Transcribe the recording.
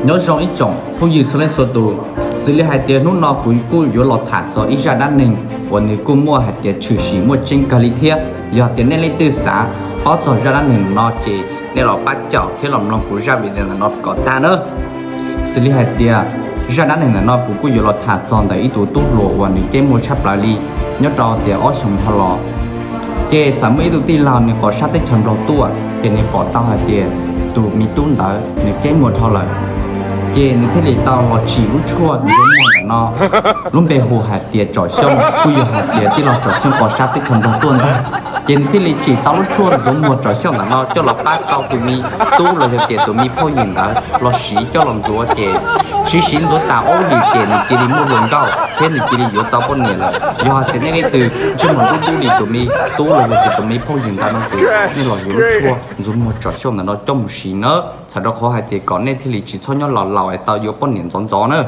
Nyob zoo ib tsoom phooj ywg txhua leej txhua tus, xws li hais tias hnub no kuv kuj yuav los tham txog ib zaj dab neeg uas nws kuj muaj hais tias tshwm sim muaj tseeb kawg li thiab. Yog tias nej leej twg xav paub txog zaj dab neeg no ces nej los pab caum thiab los mloog kuv zaj video ntawm no kom tag na. Xws li hais tias zaj dab neeg ntawm no kuv kuj yuav los tham txog ntawm ib tug tub hluas uas nws ceeb muag tshaj plaws li nyob rau tias ob xyoos dhau los. Ces txawm muaj ib tug tij laug nws qhov sab teb chaws Nplog tuaj, ces nws pom tau hais tias tus me tub ntawd nws ceeb muag dhau lawm, ces nws thiaj li tau los tsim lub tshuaj ntxuav muag ntawm no. Lub npe hu hais tias Tsom Xyooj, kuj yog hais tias tij laug Tsom Xyooj qhov sab teb chaws Nplog tuaj ntag. Ces nws thiaj li tsim tau lub tshuaj ntxuav muag Tsom Xyooj ntawm no coj los pab tau tus me tub los yog tias tus me phooj ywg ntawd los siv coj los ntxuav, ces siv siv ntxuav tas ob lwm ces nws cia li muaj hluas nkauj thiab nws cia li yuav tau poj niam lawm. Yog hais tias nej leej twg ntsej muag dub dub li tus me tub los yog tias tus me phooj ywg ntawd no ces nej los yuav lub tshuaj ntxuav muag Tsom Xyooj ntawm no coj mus siv nawb, txhawm rau qhov hais tias kom nej thiaj li tsis txhob nyob laus laus es tau yuav poj niam ntxov ntxov nawb.